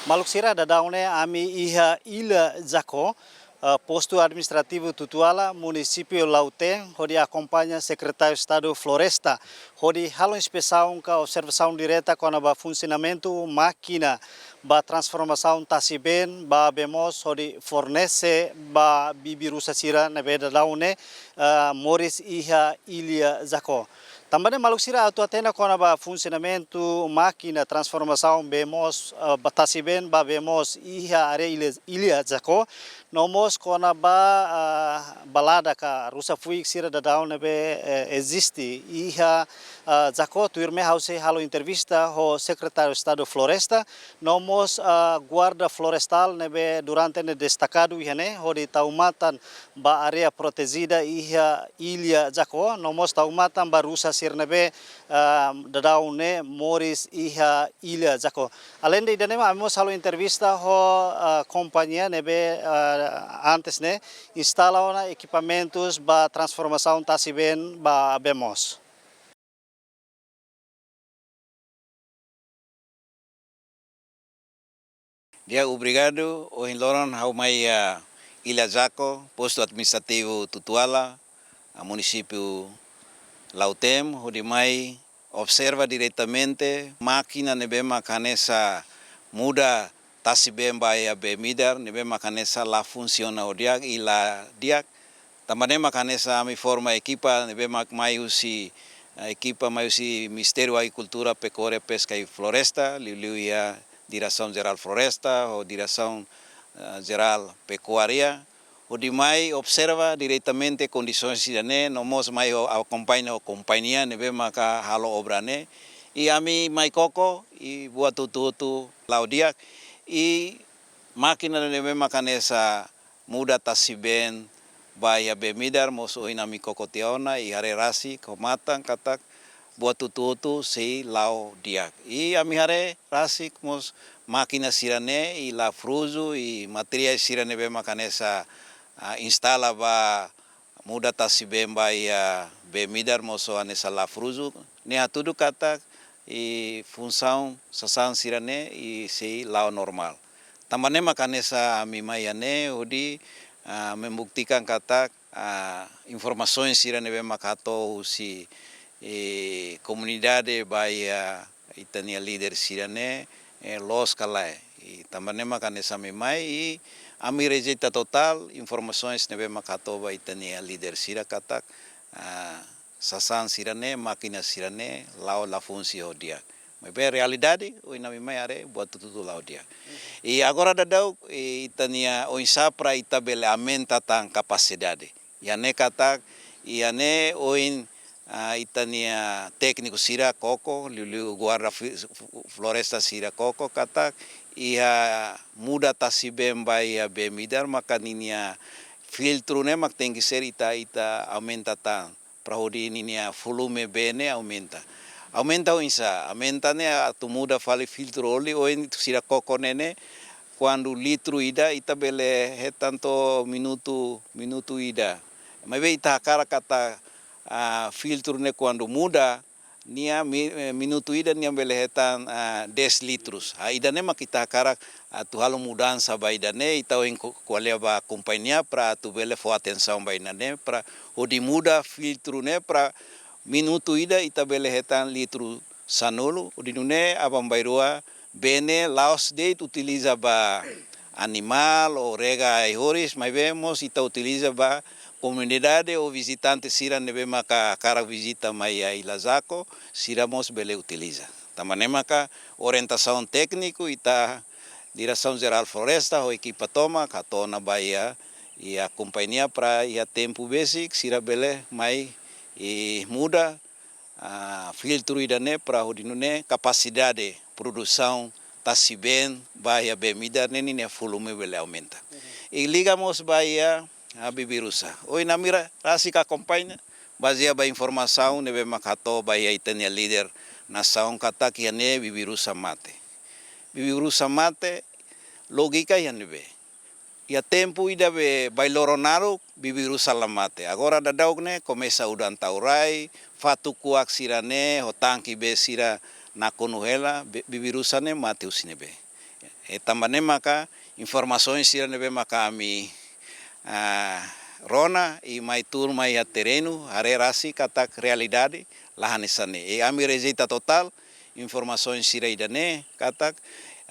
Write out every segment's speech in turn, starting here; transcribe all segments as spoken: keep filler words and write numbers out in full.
Maluk sira, daudaun ne'e ami iha Ilha Jaco, eh, Postu Administrativu Tutuala, Munisípiu Lautém, hodi akompaña Sekretáriu Estadu Floresta, hodi halo inspesaun ka observasaun direta kona-ba funsionamentu mákina ba transformasaun tasi-been ba bee moos hodi fornese ba bibi-rusa sira ne'ebé daudaun ne'e, eh, moris iha Ilha Jaco. Tanba ne'e maluk sira atu hatene kona-ba funsionamentu mákina transformasaun bee moos, eh, ba tasi-been ba bee moos iha área Ilha, Ilha Jaco, no mós kona-ba, eh, balada ka rusa fuik sira daudaun ne'ebé, eh, eziste iha, eh, Jaco. Tuirmai ha'u sei halo entrevista ho Sekretáriu Estadu Floresta, no mós, eh, Guarda Florestál ne'ebé durante ne'e destakadu iha ne'e, hodi tau matan ba área protejida iha Ilha Jaco, no mós tau matan ba rusa sira ne'ebé, ah, daudaun ne'e moris iha Ilha Jaco. Aleinde ida-ne'e mak ami mós halo entrevista ho, ah, kompañia ne'ebé, ah, antes ne'e instala ona ekipamentus ba transformasaun tasi-been ba bee moos. Di'ak, obrigadu. Ohin loron ha'u mai iha Ilha Jaco, Postu Administrativu Tutuala, ah, Munisípiu Lautém, hodi mai observa diretamente mákina ne'ebé mak hanesan muda tasi-been ba iha bee-midar, ne'ebé mak hanesan la funsiona ho di'ak i la di'ak. Tanba ne'e mak hanesan ami forma ekipa ne'ebé mak mai husi, eh, ekipa mai husi Ministériu Agrikultura, Pekuária, Peska i Floresta, liuliu iha Diresaun Jerál Floresta, ho Diresaun, eh, Jerál Pekuária, hodi mai observa diretamente kondisoens sira-ne'e, no mós mai ho, akompaña ho kompañia ne'ebé maka halo obra ne'e. I ami mai koko, i buat hotu-hotu la'o di'ak, i mákina ne'ebé maka hanesan muda tasi-been ba iha bee-midar mós ohin ami koko tiha ona i haree rasik ho matan katak buat hotu-hotu sei la'o di'ak. I ami haree rasik mós mákina sira-ne'e i la-fruzu i materiál sira ne'ebé maka hanesan, ah, instala ba muda tasi-been ba iha bee-midar mós hanesan la-fruzu. Ne'e hatudu katak i funsaun sasán sira-ne'e i sei la'o normál. Tanba ne'e maka hanesan ami mai iha ne'e hodi, ah, membuktikan katak, ah, informasoens sira ne'ebé maka hato'o husi, eh, komunidade ba iha ita-nia líder sira-ne'e, eh, loos ka lae. I tanba ne'e maka hanesan ami mai i ami rejeita totál informasoens ne'ebé maka hato'o ba ita-nia líder sira katak, ah, sasán sira-ne'e, mákina sira-ne'e, la'o la funsiona ho di'ak. Maibé realidade, ohin ami mai haree, buat hotu-hotu la'o di'ak. I agora daudaun, i ita-nia oinsá para ita bele aumenta tan kapasidade. Iha ne'e katak, iha ne'e ohin, ah, ita-nia tékniku sira koko, liuliu guarda fi-, f-, f-, floresta sira koko, katak, iha muda tasi-been ba iha bee-midar, maka ninia filtru ne'e mak tenke ser ita, ita aumenta tan. Para hodi ninia volume bee ne'e aumenta. Aumenta oinsá, aumenta ne'e atu muda fali filtru oli, ohin sira koko ne'e ne'e, kuandu litru ida, ita bele hetan to'o minutu, minutu ida. Maibé ita hakarak katak, ah, filtru ne'e kuandu muda, nia mi-, eh, minutu ida nia bele hetan, ah, dez litrus. Ah, ida-ne'e mak ita hakarak atu halo mudansa ba ida-ne'e, ita ohin ko-, ko'alia ba kompañia para atu bele fó atensaun ba ida-ne'e, para hodi muda filtru ne'e, para minutu ida ita bele hetan litru sanulu, hodi nune'e aban-bainrua bee ne'e la'ós de'it utiliza ba animál ou rega ai-horis, maibé mós ita utiliza ba komunidade ou vizitante sira ne'ebé maka hakarak vizita mai iha Ilha Jaco, sira mós bele utiliza. Tanba ne'e maka orientasaun tékniku ita Diresaun Jerál Floresta ho ekipa tomak hato'o ona ba iha, iha kompañia para iha tempu besik sira bele mai i muda, ah, filtru ida-ne'e para hodi nune'e kapasidade produsaun tasi-been ba iha bee-midar ne'e ninia volume bele aumenta. I liga mós ba iha, ah, bibi-rusa. Ohin ami ra-, rasik akompaña, bazeia ba informasaun ne'ebé maka hato'o ba iha ita-nia líder nasaun katak iha ne'e bibi-rusa mate. Bibi-rusa mate, lójika iha ne'ebé? Iha tempu ida be bailoron naruk, bibi-rusa la mate. Agora daudaun ne'e komesa udan tau rai, fatuk kuak sira-ne'e, ho tanke bee sira nakonu hela, be-, bibi-rusa ne'e mate husi ne'ebé? E tanba ne'e maka informasaun sira ne'ebé maka ami, ah, rona i mai tuur mai iha terrenu, haree rasik katak realidade la hanesan ne'e. I ami rejeita totál informasaun sira ida-ne'e katak,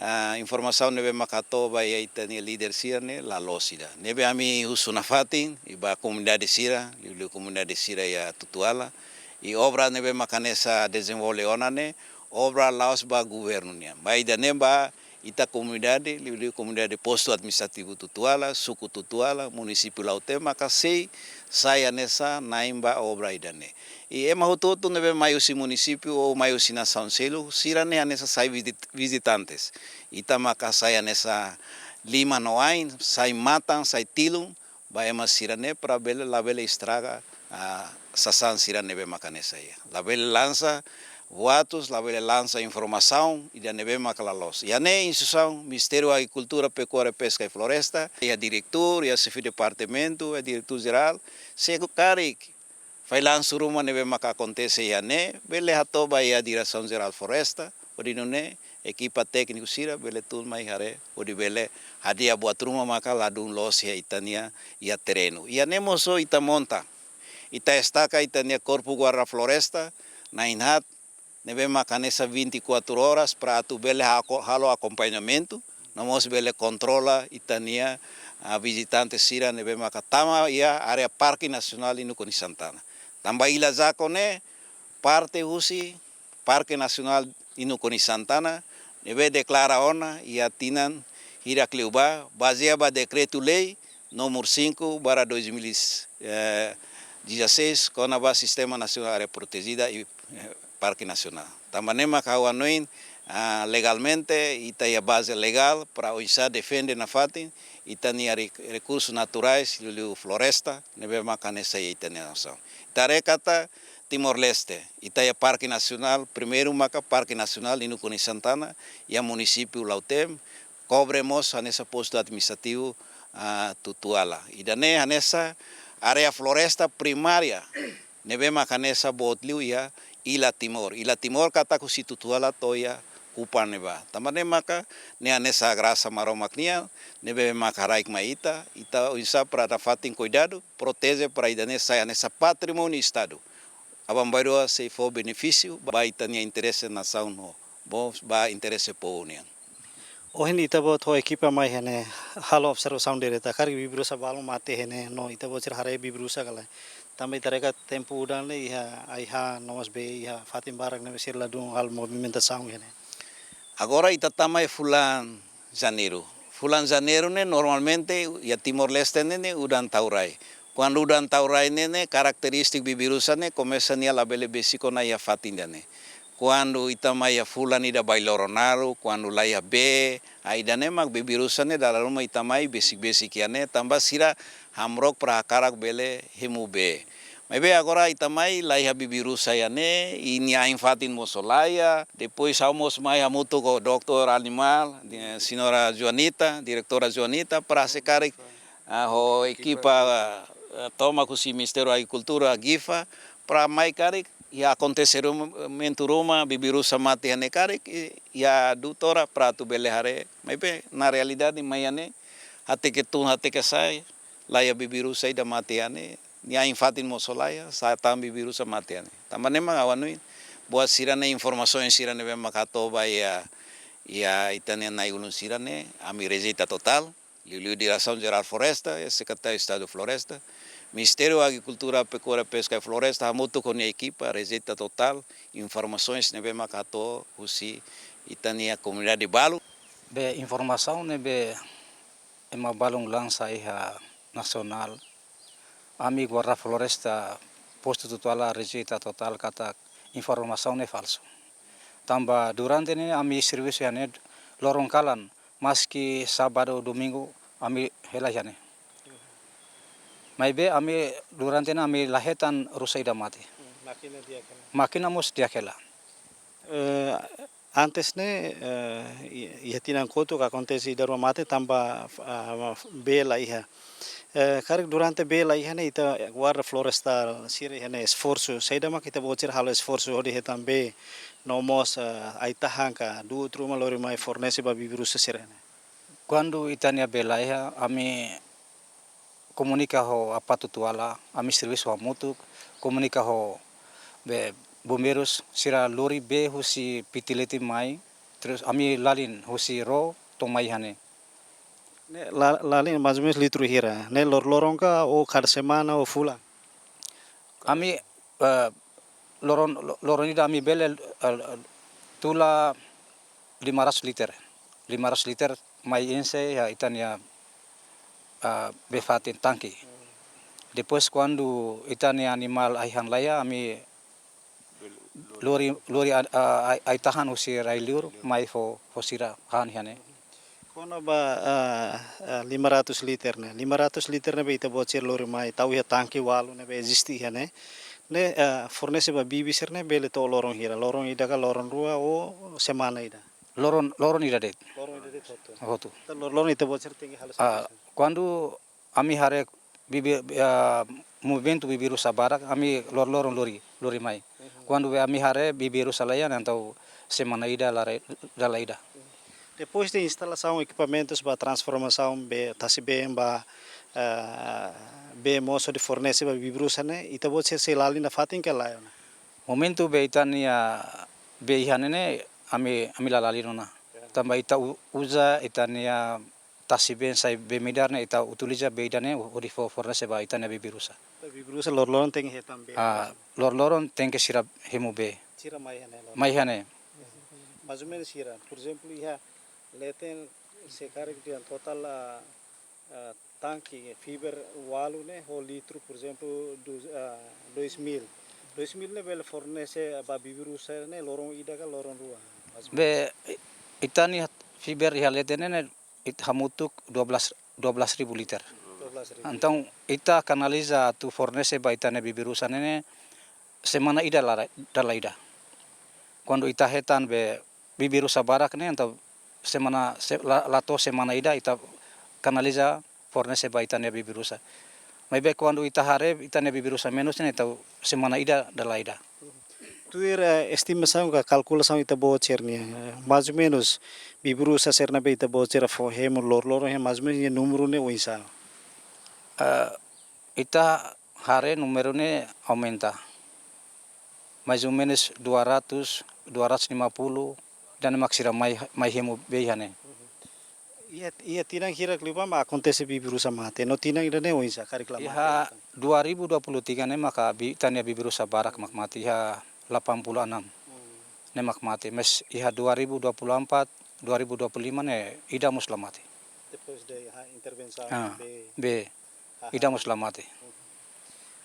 ah, informasaun ne'ebé maka hato'o ba iha ita-nia líder sira-ne'e la loos ida. Ne'ebé ami husu nafatin, i ba komunidade sira, liuliu komunidade sira iha Tutuala, i obra ne'ebé maka hanesan dezenvolve ona ne'e, obra la'ós ba governu nian. Ba ida-ne'e ba ita komunidade, liuliu komunidade postu administrativu Tutuala, suku Tutuala, munisípiu Lautém, maka sei sai hanesan na'in ba obra ida-ne'e. I ema hotu-hotu ne'ebé mai husi munisípiu ou mai husi nasaun seluk, sira-ne'e hanesan sai vizit-, vizitantes. Ita maka sai hanesan liman no ain, sai matan, sai tilun, ba ema sira-ne'e para bele, labele estraga, ah, sasán sira ne'ebé maka hanesan iha. Labele lansa boatus, labele lansa informasaun ida ne'ebé maka la loos. Iha ne'e instituisaun Ministériu Agrikultura, Pekuária, Peska i Floresta, iha diretór, iha xefe departamentu, iha diretór jerál, se karik failansu ruma ne'ebé maka akontese iha ne'e, bele hato'o ba iha Diresaun Jerál Floresta, hodi nune'e ekipa tékniku sira bele tuur mai haree, hodi bele hadi'a buat ruma maka ladún loos iha ita-nia iha terrenu. Iha ne'e mós ita monta, ita estaka ita-nia Korpu Guarda Floresta na'in haat, ne'ebé maka hanesan vinte e quatro horas para atu bele hako-, halo akompañamentu, no mós bele kontrola ita-nia, ah, vizitante sira ne'ebé maka tama iha área Parke Nasionál Inukuni Santana. Tanba Ila Jaco ne'e parte husi Parke Nasionál Inukuni Santana, ne'ebé deklara ona iha tinan hirak liubá, bazeia ba dekretu-lei númeru cinco barra dois mil e dezasseis, kona-ba Sistema Nasionál Área Protejida i, eh, Parke Nasionál. Tanba ne'e maka ha'u hanoin, ah, legalmente, ita iha baze legál para oinsá defende nafatin ita-nia re-, rekursus naturais, liuliu floresta, ne'ebé maka hanesan iha ita-nia nasaun. Ita haree katak Timor-Leste, ita iha Parke Nasionál, primeiru maka Parke Nasionál Inukuni Santana, iha munisípiu Lautém, kobre mós hanesan postu administrativu, ah, Tutuala. Ida-ne'e hanesan área floresta primária ne'ebé maka hanesan boot liu iha Ila Timor. Ila Timor katak husi Tutuala to'o iha Kupang ne'ebá. Tanba ne'e maka ne'e hanesan grasa Maromak nian, ne'ebé maka haraik mai ita, ita oinsá para nafatin kuidadu, proteje para ida-ne'e sai hanesan patrimóniu Estadu. Aban-bainrua sei fó benefísiu ba ita-nia interese nasaun no mós ba interese povu nian. Ohin ita-boot ho ekipa mai iha ne'e halo observasaun direta, karik bibi-rusa balun mate iha ne'e, no ita-boot sira haree bibi-rusa ka lae? Tanba ita haree katak tempu udan ne'e iha ai-han no mós bee iha fatin barak ne'ebé sira ladún halo movimentasaun iha ne'e. Agora ita tama iha fulan Janeiru. Fulan Janeiru ne'e normalmente iha Timor-Leste ne'e, ne'e udan tau rai. Kuandu udan tau rai ne'e, ne'e karakterístika bibi-rusa ne'e komesa nia labele besik ona iha fatin ida-ne'e. Kuandu ita mai iha fulan ida bailoro naruk, kuandu laiha bee, ah, ida-ne'e mak bibi-rusa ne'e dala ruma ita mai besik-besik iha ne'e, tanba sira hamrook para hakarak bele hemu bee. Maibé agora ita mai laiha bibi-rusa iha ne'e, i nia ain-fatin mós laiha, depois ha'u mós mai hamutuk ho doutór animál, eh, señora Joanita, diretora Joanita, para se karik, ah, ho ekipa, eh, tomak husi Ministériu Agrikultura, GIFA, para mai karik iha akontesimentu ruma, bibi-rusa mate iha ne'e karik, i, iha doutór para atu bele haree. Maibé, na realidade, mai iha ne'e, hateke tun, hateke sa'e, laiha bibi-rusa ida mate iha ne'e, nia ain-fatin mós laiha, sa'e tan bibi-rusa mate iha ne'e. Tanba ne'e mak ha'u hanoin, buat sira-ne'e, informasaun sira ne'ebé maka hato'o ba iha, iha ita-nia na'i-ulun sira-ne'e, ami rejeita totál, liuliu Diresaun Jerál Floresta, i Sekretáriu Estadu Floresta, Ministériu Agrikultura, Pekuária, Peska i Floresta, hamutuk ho nia ekipa, rejeita totál informasaun ne'ebé maka hato'o husi ita-nia komunidade balu. Be informasaun ne'ebé ema balun lansa iha nasionál, ami Guarda Floresta postu Tutuala rejeita totál katak informasaun ne'e falsu. Tanba durante ne'e ami servisu iha ne'e loron-kalan, maski sábadu, domingu, ami hela iha ne'e. Maibé ami durante ne'e ami la hetan rusa ida mate. Hmm, mákina di'ak hela. Mákina mós di'ak hela. Eh, antes ne'e, eh, i-, iha tinan kotuk akontese ida rua mate tanba, ah, bee laiha. Eh, karik durante bee laiha ne'e ita Guarda Floresta sira iha ne'e esforsu, saida mak ita-boot sira halo esforsu hodi hetan bee, no mós, eh, ai-tahan ka du'ut ruma lori mai fornese ba bibi-rusa sira ne'e? Kuandu ita-nia bee laiha, ami komunika ho Apatu Tuala, ami servisu hamutuk, komunika ho be bombeirus, sira lori bee husi Pitileti mai, terus ami lalin husi Ró to'o mai iha ne'e. Ne'e la-, lalin mais ou menus litru hira. Ne'e lor-loron ka ou kada semana ou fulan? Ami, eh, loron, lo-, loron ida ami bele, eh, tula lima ratus liter. Lima ratus liter mai enxe iha ita-nia, eh, bee fatin tangke. Depois kuandu ita-nia animál ai-han laiha, ami lori, lori a-, a-, ai-, ai-tahan husi rai-liur mai fó, fó sira han iha ne'e. Kona-ba, ah, ah, lima ratus liter ne'e. Lima ratus liter ne'ebé ita-boot sira lori mai tau iha tangke ualu ne'ebé eziste iha ne'e. Ne'e, ah, fornese ba bibi sira ne'e bele to'o loron hira. Loron ida ka loron rua ou semana ida? Loron, loron ida de'it. Loron ida de'it hotu. Hotu. Entaun lor-, loron ita-boot sira tenke halo. Ah, servisu. Kuandu ami haree bibi-, ah, movimentu bibi-rusa barak, ami lor-, loron lori, lori mai. Mhm. Kuandu be ami haree bibi-rusa laiha, entaun semana ida la re-, dala ida. Depois de instalasaun ekipamentus ba transformasaun bee, tasi been ba, ah, bee moos hodi fornese ba bibi-rusa ne'e, ita-boot sira sei lalin nafatin ka lae ona? Momentu be ita-nia bee iha ne'e ne'e, ami, ami la lalin ona. Ya. Tanba ita u-, uza ita-nia tasi been sai bee midar ne'e, ita utiliza bee ida ne'e hodi fó fornese ba ita-nia bibi-rusa. Bibi-rusa lor-loron tenke hetan bee. Ah, lor-loron tenke sira hemu bee. Sira mai iha ne'e lor-. Mai iha ne'e. Mais ou menus hira. Por ezemplu, iha leten se karik dehan totál, ah, ah, tangke fiber ualu ne'e ho litru, por ezemplu, du-, ah, dois mil. Dois mil ne'e bele fornese ba bibi-rusa ne'e loron ida ka loron rua? Mais ou menus. Be, i-, ita-nia fiber iha leten ne'e ne'e it-, hamutuk dua belas, dua belas ribu liter. Dua belas ribu. Entaun, ita kanaliza atu fornese ba ita-nia bibi-rusa ne'e ne'e semana ida la-, dala ida. Kuandu ita hetan be bibi-rusa barak ne'e, entaun semana, se-, la-, la to'o semana ida ita kanaliza fornese ba ita-nia bibi-rusa. Maibé kuandu ita haree ita-nia bibi-rusa menus ne'e, entaun semana ida dala ida. Tuir, eh, estimasaun ka kalkulasaun ita-boot sira-nian, eh, mais ou menus, bibi-rusa sira ne'ebé ita-boot sira fó hemu lor-loron, eh, mais ou menus nia númeru ne'e oinsá? Eh, ita haree númeru ne'e aumenta. Mais ou menus dua ratus, dua ratus lima puluh, ida-ne'e mak sira mai, mai hemu bee iha ne'e. Iha, iha tinan hirak liubá mak akontese bibi-rusa mate? No tinan ida-ne'e oinsá, karik la mate? Iha dua ribu dua puluh tiga ne'e maka bi-, ita-nia bibi-rusa barak mak mate, iha delapan puluh enam. Hmm. Ne'e mak mate. Mais iha dua ribu dua puluh empat, dua ribu dua puluh lima ne'e ida mós la mate. Depois de, ha, intervensaun. Ah, bee. Bee. Aha. Ida mós la mate.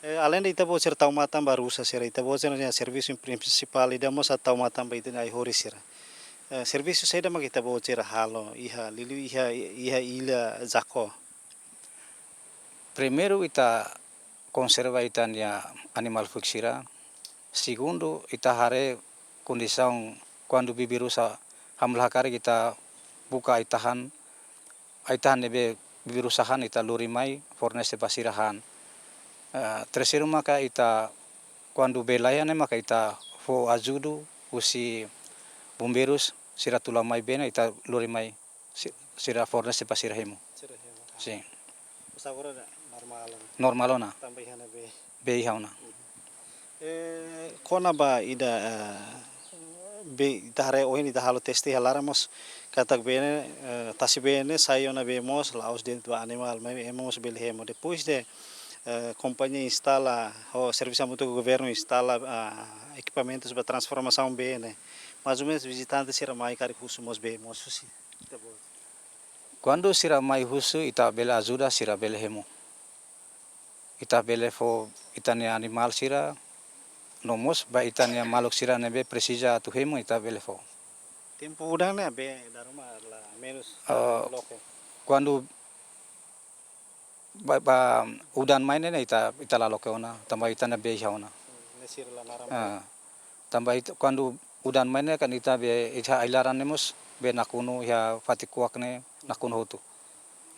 Eh, além de ita-boot sira tau matan ba rusa sira, ita-boot sira-nia servisu prinsipál ida mós atu tau matan ba ita-nia ai-horis sira. Eh, servisu saida mak ita-boot sira halo iha, liuliu iha, iha Ilha Jacó? Primeiru ita konserva ita-nia animál fuik sira. Segundu, ita haree kondisaun kuandu bibi-rusa hamlaha karik, ita buka ai-tahan, ai-tahan ne'ebé bibi-rusa han ita lori mai fornese ba sira han. Eh, terseiru maka ita kuandu bee laiha ne'e maka ita fó ajuda husi bombeirus, sira tula mai bee ne'e ita lori mai si-, sira fornese ba sira hemu. Sira hemu. Sin. Mas agora normál ona. Normál ona. Tanba iha ne'e bee. Bee iha ona. Mhm. Eh, kona-ba ida, eh, bee, ita haree ohin ita halo teste iha laran mós katak bee ne'e, eh, tasi bee ne'e sai ona bee moos, la'ós de'it ba animál, maibé ema mós bele hemu. Depois de, eh, kompañia instala, ou servisu hamutuk ho governu instala, ah, ekipamentus ba transformasaun bee ne'e, mais ou menus vizitante sira mai karik husu mós bee moos husi ita-boot? Kuandu sira mai husu, ita bele ajuda, sira bele hemu. Ita bele fó ita-nia animál sira, no mós ba ita-nia maluk sira ne'ebé presiza atu hemu, ita bele fó. Tempu udan ne'e bee dala ruma la menus, eh, loke? Kuandu ba, ba udan mai ne'e, ne'e ita, ita la loke ona, tanba ita-nia bee iha ona. Hmm, ne'e sira la naran. Ah, bee. Tanba ita, kuandu udan mai ne'e kan ita bee iha ai-laran ne'e mós bee nakonu, iha fatin kuak ne'e nakonu hotu.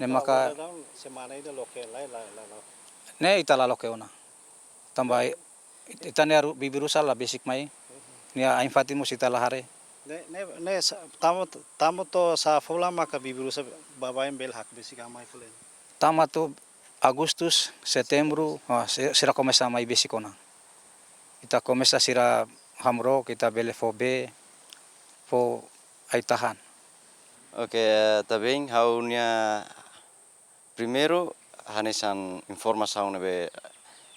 Ne'e maka, agora daudaun semana ida loke, la, la, la, la. Ne'e ita la loke ona. Tanba ita-nia ru-, bibi-rusa la besik mai. Mhm. Nia ain-fatin mós ita la haree. Ne'e, ne'e, ne'e sa-, tama, tama to'o sá fulan maka bibi-rusa baibain bele hakbesik ka mai fali? Tama to'o Agustus, Setembru, ah, si-, sira komesa mai besik ona. Ita komesa sira hamrook, ita bele fó bee, fó ai-tahan. Oke, eh, ita bem, ha'u-nia primeiru, hanesan informasaun ne'ebé,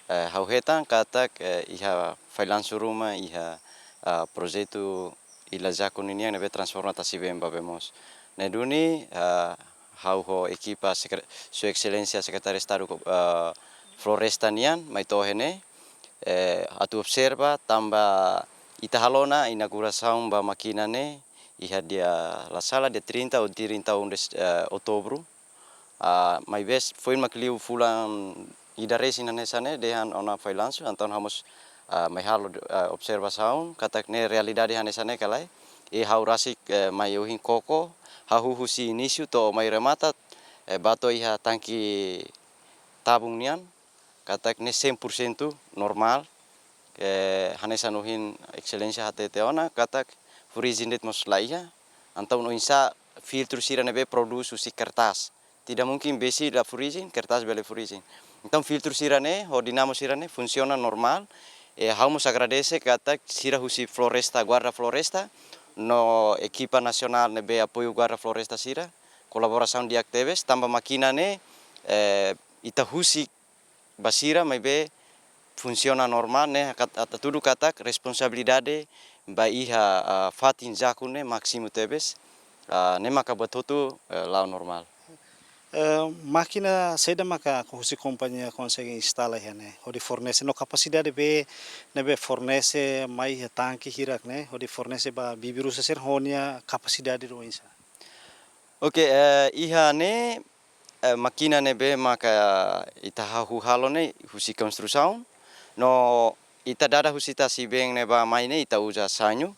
eh, ha'u hetan katak, eh, iha fallansu ruma iha, ah, projetu Ila Jaku ninian ne'ebé transforma tasi-been ba bee moos. Ne'e duni, ah, ha'u ho ekipa sekre-, Sua Exelénsia Sekretáriu Estadu, ah, Floresta nian mai to'o iha ne'e, eh, atu observa tanba ita halo ona inaugurasaun ba mákina ne'e iha dia, la sala dia trinta ou trinta e um de, eh, outubru. Ah, maibé foin mak liu fulan ida resin hanesan ne'e dehan ona fallansu, entaun ha'u mós, ah, mai halo, ah, observasaun katak ne'e realidade hanesan ne'e ka lae. I ha'u rasik, eh, mai ohin koko, hahú husi inísiu to'o mai remata, eh, ba to'o iha tanke tabung nian, katak ne'e cem por cento normál, eh, hanesan ohin Exelénsia hatete ona, katak furijin de'it mós la iha, entaun oinsá filtru sira ne'ebé prodús husi kertas. Tidak mungkin besi la furijin, kertas bele furijin. Entaun filtru sira-ne'e, ho dinamo sira-ne'e, funsiona normál. Eh, ha'u mós agradese katak sira husi Floresta, Guarda Floresta, no ekipa nasionál ne'ebé apoiu Guarda Floresta sira, kolaborasaun di'ak tebes, tanba mákina ne'e, eh, ita husik ba sira maibé funsiona normál ne'e kat-, ita hatudu katak responsabilidade ba iha, ah, fatin Jaku ne'e másimu tebes, ah, ne'e maka buat hotu, eh, la'o normál. Eh, mákina saida maka husi kompañia konsege instala iha ne'e, hodi fornese no kapasidade bee ne'ebé fornese mai iha tanke hirak ne'e, hodi fornese ba bibi-rusa sira ho nia kapasidade oinsá? Oke, eh, iha ne'e, eh, mákina ne'ebé maka ita hahú halo ne'e husi konstrusaun. No ita dada husi tasi-been ne'e ba mai ne'e ita uza sañu.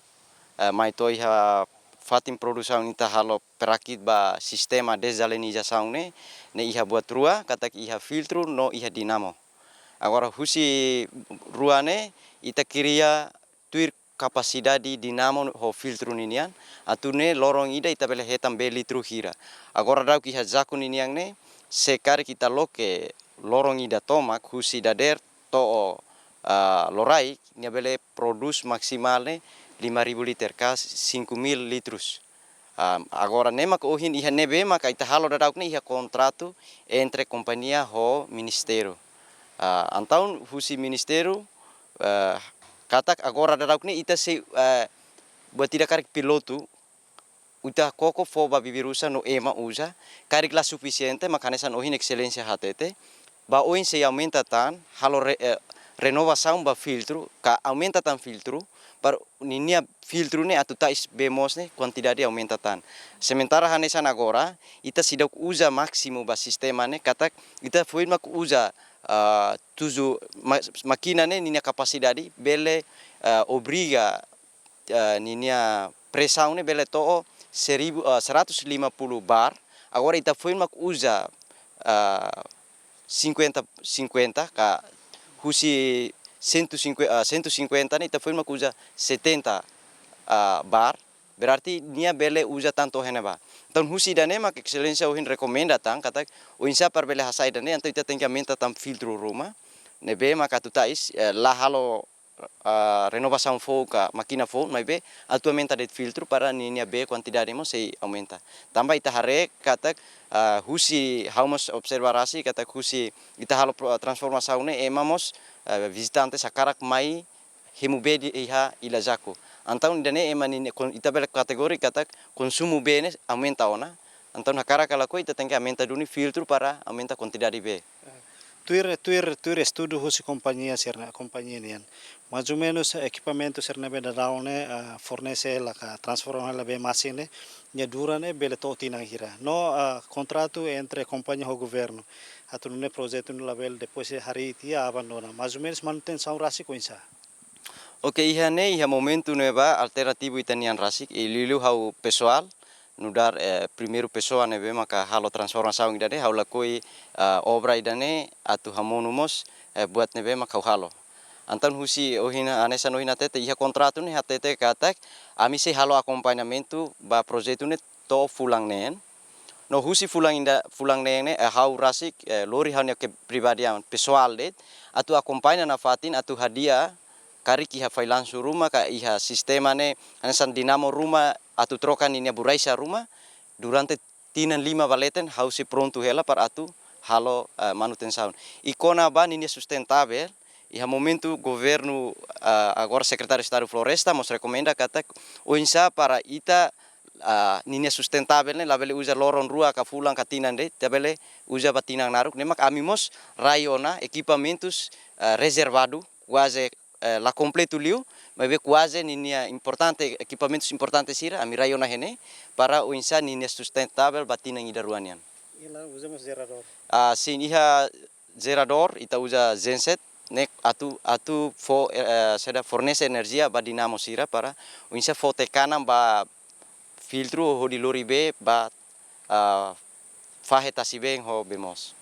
Eh, mai to'o iha fatin produsaun ita halo perakit ba sistema desalinizasaun ne'e, ne'e iha buat rua, katak iha filtru no iha dinamo. Agora husi rua ne'e ita kria tuir kapasidade dinamo ho filtru ninian, atu nune'e loron ida ita bele hetan bee litru hira. Agora daudauk iha Jaku ninian ne'e, se karik ita loke loron ida tomak husi dadeer to'o, ah, loraik, nia bele prodús másimu ne'e lima ribu liter ka cinco mil litros. Ah, agora ne'e maka ohin iha ne'ebé maka ita halo daudauk ne'e iha kontratu entre kompañia ho ministériu. Ah, entaun husi ministériu, eh, katak agora daudauk ne'e ita sei, eh, buat ida karik pilotu, ita koko fó ba bibi-rusa no ema uza, karik la sufisiente, maka hanesan ohin Exelénsia hatete, ba oin sei aumenta tan, halo re-, eh, renovasaun ba filtru, ka aumenta tan filtru, para ninia filtru ne'e atu ta'es bee moos ne'e kuantidade aumenta tan. Sementara hanesan agora, ita seidauk uza másimu ba sistema ne'e, katak ita foin mak uza, ah, tuju ma-, mákina ne'e ninia kapasidade bele, ah, obriga, ah, ninia presaun ne'e bele to'o seribu, ah, seratus lima puluh bar. Agora ita foin mak uza, ah, cinquenta, cinquenta, ka husi cento e cinquenta, ah, cento e cinquenta ne'e ita foin mak uza setenta, ah, bar. Berarti nia bele uza tan to'o iha ne'ebá. Entaun husi ida-ne'e mak Exelénsia ohin rekomenda tan katak oinsá para bele hasai ida-ne'e, entaun ita tenke aumenta tan filtru ruma. Ne'ebé maka atu ta'es, eh, la halo, ah, renovasaun foun ka mákina foun, maibé atu aumenta de'it filtru para ninia bee kuantidade mós sei aumenta. Tanba ita haree katak, ah, husi ha'u mós observa rasik katak husi ita halo pro-, transformasaun ne'e ema mós, ah, vizitante hakarak mai hemu bee iha Ila Jaku. Entaun ida-ne'e ema ninia kon-, ita bele kategoria katak konsumu bee ne'e aumenta ona. Entaun hakarak ka lakohi ita tenke aumenta duni filtru para aumenta kuantidade bee. Tuir, tuir, tuir estudu husi kompañia sira-ne'e, kompañia nian. Mais ou menus ekipamentu sira ne'ebé daudaun ne'e, ah, fornese hela ka transforma hela bee masin ne'e, nia dura ne'e bele to'o tinan hira. No, ah, kontratu entre kompañia ho governu. Atu nune'e projetu ne'e labele depois de harii tiha abandona. Mais ou menus manutensaun rasik oinsá? Oke, iha ne'e, iha momentu ne'ebá alternativu ita-nian rasik, i liuliu ha'u pesoál, nu'udar, eh, primeiru pesoa ne'ebé maka halo transformasaun ida-ne'e, ha'u lakohi, ah, obra ida-ne'e atu hamonu mós, eh, buat ne'ebé maka ha'u halo. Entaun husi ohin, hanesan ohin hatete iha kontratu ne'e hatete katak ami sei halo akompañamentu ba projetu ne'e to'o fulan neen. No husi fulan ida, fulan neen ne'e, eh, ha'u rasik, eh, lori ha'u-nia ke pribadi an pesoál de'it, atu akompaña nafatin atu hadi'a karik iha failansu ruma ka iha sistema ne'e, hanesan dinamo ruma atu troka ninia borraxa ruma, durante tinan lima ba leten ha'u sei prontu hela para atu halo, eh, manutensaun. I kona-ba ninia sustentável, iha momentu governu, eh, agora Sekretáriu Estadu Floresta mós rekomenda katak oinsá para ita, eh, ninia sustentável ne'e labele uza loron rua ka fulan ka tinan de'it, ita bele uza ba tinan naruk. Ne'e mak ami mós rai ona ekipamentus, eh, rezervadu, kuaze, eh, la kompletu liu, maibé kuaze ninia importante, ekipamentus importante sira, ami rai ona iha ne'e, para oinsá ninia sustentável ba tinan ida rua nian. Ita uza mós jeradór? Ah, sin, iha jeradór, ita uza genset, ne'e atu, atu fó, eh, saida, fornese enerjia ba dinamo sira para oinsá fó tekanan ba filtru hodi lori bee ba, ah, fahe tasi-been ho bee moos.